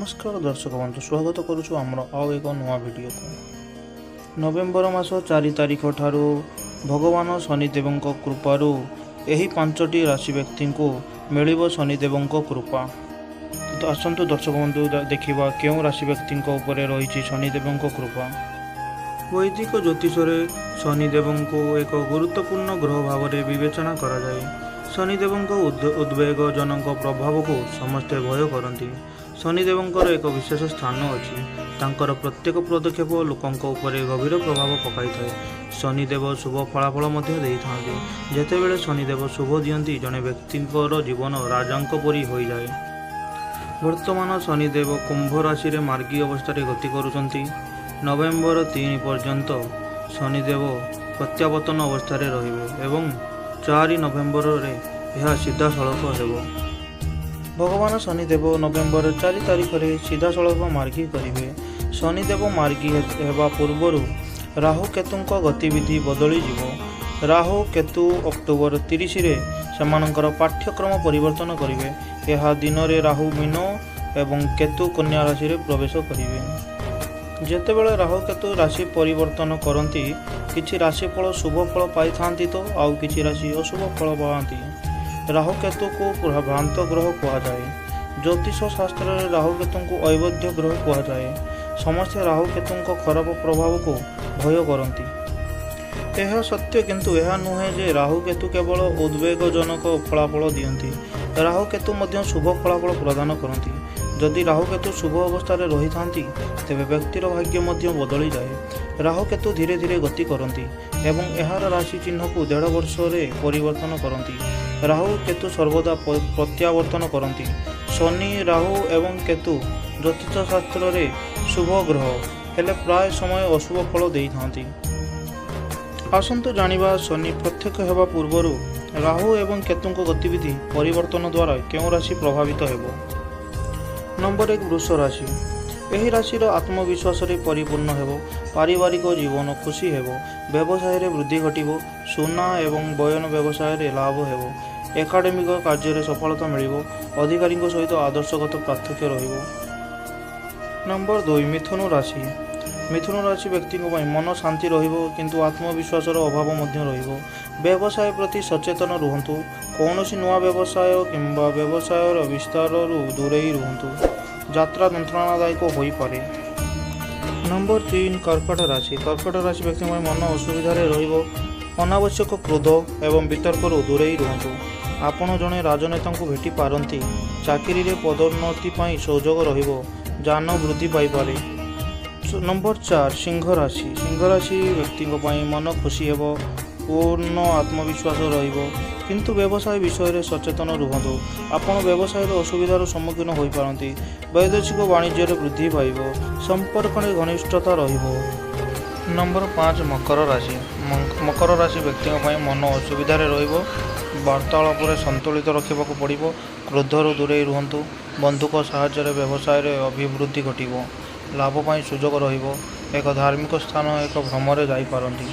ନମସ୍କାର ଦର୍ଶକ ବନ୍ଧୁ, ସ୍ୱାଗତ କରୁଛୁ ଆମର ଆଉ ଏକ ନୂଆ ଭିଡ଼ିଓକୁ। ନଭେମ୍ବର ମାସ 4 ତାରିଖ ଠାରୁ ଭଗବାନ ଶନିଦେବଙ୍କ କୃପାରୁ ଏହି ପାଞ୍ଚଟି ରାଶି ବ୍ୟକ୍ତିଙ୍କୁ ମିଳିବ ଶନିଦେବଙ୍କ କୃପା। ତ ଆସନ୍ତୁ ଦର୍ଶକ ବନ୍ଧୁ, ଦେଖିବା କେଉଁ ରାଶି ବ୍ୟକ୍ତିଙ୍କ ଉପରେ ରହିଛି ଶନିଦେବଙ୍କ କୃପା। ବୈଦିକ ଜ୍ୟୋତିଷରେ ଶନିଦେବଙ୍କୁ ଏକ ଗୁରୁତ୍ୱପୂର୍ଣ୍ଣ ଗ୍ରହ ଭାବରେ ବିବେଚନା କରାଯାଏ। ଶନିଦେବଙ୍କ ଉଦ୍ବେଗଜନକ ପ୍ରଭାବକୁ ସମସ୍ତେ ଭୟ କରନ୍ତି। ଶନିଦେବଙ୍କର ଏକ ବିଶେଷ ସ୍ଥାନ ଅଛି। ତାଙ୍କର ପ୍ରତ୍ୟେକ ପଦକ୍ଷେପ ଲୋକଙ୍କ ଉପରେ ଗଭୀର ପ୍ରଭାବ ପକାଇଥାଏ। ଶନିଦେବ ଶୁଭ ଫଳାଫଳ ମଧ୍ୟ ଦେଇଥାନ୍ତି। ଯେତେବେଳେ ଶନିଦେବ ଶୁଭ ଦିଅନ୍ତି, ଜଣେ ବ୍ୟକ୍ତିଙ୍କର ଜୀବନ ରାଜାଙ୍କ ପରି ହୋଇଯାଏ। ବର୍ତ୍ତମାନ ଶନିଦେବ କୁମ୍ଭ ରାଶିରେ ମାର୍ଗୀ ଅବସ୍ଥାରେ ଗତି କରୁଛନ୍ତି। ନଭେମ୍ବର 3 ପର୍ଯ୍ୟନ୍ତ ଶନିଦେବ ପ୍ରତ୍ୟାବର୍ତ୍ତନ ଅବସ୍ଥାରେ ରହିବେ ଏବଂ 4 ନଭେମ୍ବରରେ ଏହା ସିଧାସଳଖ ହେବ। ଭଗବାନ ଶନିଦେବ ନଭେମ୍ବର 4 ତାରିଖରେ ସିଧାସଳଖ ମାର୍ଗୀ କରିବେ। ଶନିଦେବ ମାର୍ଗୀ ହେବା ପୂର୍ବରୁ ରାହୁ କେତୁଙ୍କ ଗତିବିଧି ବଦଳିଯିବ। ରାହୁ କେତୁ ଅକ୍ଟୋବର 30ରେ ସେମାନଙ୍କର ପାଠ୍ୟକ୍ରମ ପରିବର୍ତ୍ତନ କରିବେ। ଏହା ଦିନରେ ରାହୁ ମୀନ ଏବଂ କେତୁ କନ୍ୟା ରାଶିରେ ପ୍ରବେଶ କରିବେ। ଯେତେବେଳେ ରାହୁ କେତୁ ରାଶି ପରିବର୍ତ୍ତନ କରନ୍ତି, କିଛି ରାଶିଫଳ ଶୁଭ ଫଳ ପାଇଥାନ୍ତି ତ ଆଉ କିଛି ରାଶି ଅଶୁଭ ଫଳ ପାଆନ୍ତି। ରାହୁ କେତୁକୁ ଭ୍ରାନ୍ତ ଗ୍ରହ କୁହାଯାଏ। ଜ୍ୟୋତିଷ ଶାସ୍ତ୍ରରେ ରାହୁ କେତୁଙ୍କୁ ଅବୈଧ ଗ୍ରହ କୁହାଯାଏ। ସମସ୍ତେ ରାହୁ କେତୁଙ୍କ ଖରାପ ପ୍ରଭାବକୁ ଭୟ କରନ୍ତି। ଏହା ସତ୍ୟ, କିନ୍ତୁ ଏହା ନୁହେଁ ଯେ ରାହୁ କେତୁ କେବଳ ଉଦ୍ବେଗଜନକ ଫଳାଫଳ ଦିଅନ୍ତି। ରାହୁ କେତୁ ମଧ୍ୟ ଶୁଭ ଫଳାଫଳ ପ୍ରଦାନ କରନ୍ତି। ଯଦି ରାହୁ କେତୁ ଶୁଭ ଅବସ୍ଥାରେ ରହିଥାନ୍ତି, ତେବେ ବ୍ୟକ୍ତିର ଭାଗ୍ୟ ମଧ୍ୟ ବଦଳିଯାଏ। ରାହୁ କେତୁ ଧୀରେ ଧୀରେ ଗତି କରନ୍ତି ଏବଂ ଏହାର ରାଶି ଚିହ୍ନକୁ ଦେଢ଼ ବର୍ଷରେ ପରିବର୍ତ୍ତନ କରନ୍ତି। ରାହୁ କେତୁ ସର୍ବଦା ପ୍ରତ୍ୟାବର୍ତ୍ତନ କରନ୍ତି। ଶନି, ରାହୁ ଏବଂ କେତୁ ଜ୍ୟୋତିଷ ଶାସ୍ତ୍ରରେ ଶୁଭ ଗ୍ରହ ହେଲେ ପ୍ରାୟ ସମୟ ଅଶୁଭ ଫଳ ଦେଇଥାନ୍ତି। ଆସନ୍ତୁ ଜାଣିବା ଶନି ପ୍ରତ୍ୟକ୍ଷ ହେବା ପୂର୍ବରୁ ରାହୁ ଏବଂ କେତୁଙ୍କ ଗତିବିଧି ପରିବର୍ତ୍ତନ ଦ୍ୱାରା କେଉଁ ରାଶି ପ୍ରଭାବିତ ହେବ। ନମ୍ବର 1, ବୃଷ ରାଶି। ଏହି ରାଶିର ଆତ୍ମବିଶ୍ୱାସରେ ପରିପୂର୍ଣ୍ଣ ହେବ। ପାରିବାରିକ ଜୀବନ ଖୁସି ହେବ। ବ୍ୟବସାୟରେ ବୃଦ୍ଧି ଘଟିବ। ସୁନା ଏବଂ ବୟନ ବ୍ୟବସାୟରେ ଲାଭ ହେବ। ଏକାଡେମିକ କାର୍ଯ୍ୟରେ ସଫଳତା ମିଳିବ। ଅଧିକାରୀଙ୍କ ସହିତ ଆଦର୍ଶଗତ ପାର୍ଥକ୍ୟ ରହିବ। ନମ୍ବର 2, ମିଥୁନ ରାଶି। ମିଥୁନ ରାଶି ବ୍ୟକ୍ତିଙ୍କ ପାଇଁ ମନ ଶାନ୍ତି ରହିବ, କିନ୍ତୁ ଆତ୍ମବିଶ୍ୱାସର ଅଭାବ ମଧ୍ୟ ରହିବ। ବ୍ୟବସାୟ ପ୍ରତି ସଚେତନ ରୁହନ୍ତୁ। କୌଣସି ନୂଆ ବ୍ୟବସାୟ କିମ୍ବା ବ୍ୟବସାୟର ବିସ୍ତାରରୁ ଦୂରେଇ ରୁହନ୍ତୁ। ଯାତ୍ରା ଯନ୍ତ୍ରଣାଦାୟକ ହୋଇପାରେ। ନମ୍ବର 3, କର୍କଟ ରାଶି। କର୍କଟ ରାଶି ବ୍ୟକ୍ତିଙ୍କ ପାଇଁ ମନ ଅସୁବିଧାରେ ରହିବ। ଅନାବଶ୍ୟକ କ୍ରୋଧ ଏବଂ ବିତର୍କରୁ ଦୂରେଇ ରୁହନ୍ତୁ। ଆପଣ ଜଣେ ରାଜନେତାଙ୍କୁ ଭେଟି ପାରନ୍ତି। ଚାକିରିରେ ପଦୋନ୍ନତି ପାଇଁ ସୁଯୋଗ ରହିବ। ଯାନ ବୃଦ୍ଧି ପାଇପାରେ। ନମ୍ବର 4, ସିଂହ ରାଶି। ସିଂହ ରାଶି ବ୍ୟକ୍ତିଙ୍କ ପାଇଁ ମନ ଖୁସି ହେବ। ପୂର୍ଣ୍ଣ ଆତ୍ମବିଶ୍ୱାସ ରହିବ, କିନ୍ତୁ ବ୍ୟବସାୟ ବିଷୟରେ ସଚେତନ ରୁହନ୍ତୁ। ଆପଣ ବ୍ୟବସାୟରେ ଅସୁବିଧାର ସମ୍ମୁଖୀନ ହୋଇପାରନ୍ତି। ବୈଦେଶିକ ବାଣିଜ୍ୟରେ ବୃଦ୍ଧି ପାଇବ। ସମ୍ପର୍କରେ ଘନିଷ୍ଠତା ରହିବ। ନମ୍ବର 5, ମକର ରାଶି। ମକର ରାଶି ବ୍ୟକ୍ତିଙ୍କ ପାଇଁ ମନ ଅସୁବିଧାରେ ରହିବ। ବାର୍ତ୍ତାଳାପରେ ସନ୍ତୁଳିତ ରଖିବାକୁ ପଡ଼ିବ। କ୍ରୋଧରୁ ଦୂରେଇ ରୁହନ୍ତୁ। ବନ୍ଧୁଙ୍କ ସାହାଯ୍ୟରେ ବ୍ୟବସାୟରେ ଅଭିବୃଦ୍ଧି ଘଟିବ। ଲାଭ ପାଇଁ ସୁଯୋଗ ରହିବ। ଏକ ଧାର୍ମିକ ସ୍ଥାନ ଏକ ଭ୍ରମରେ ଯାଇପାରନ୍ତି।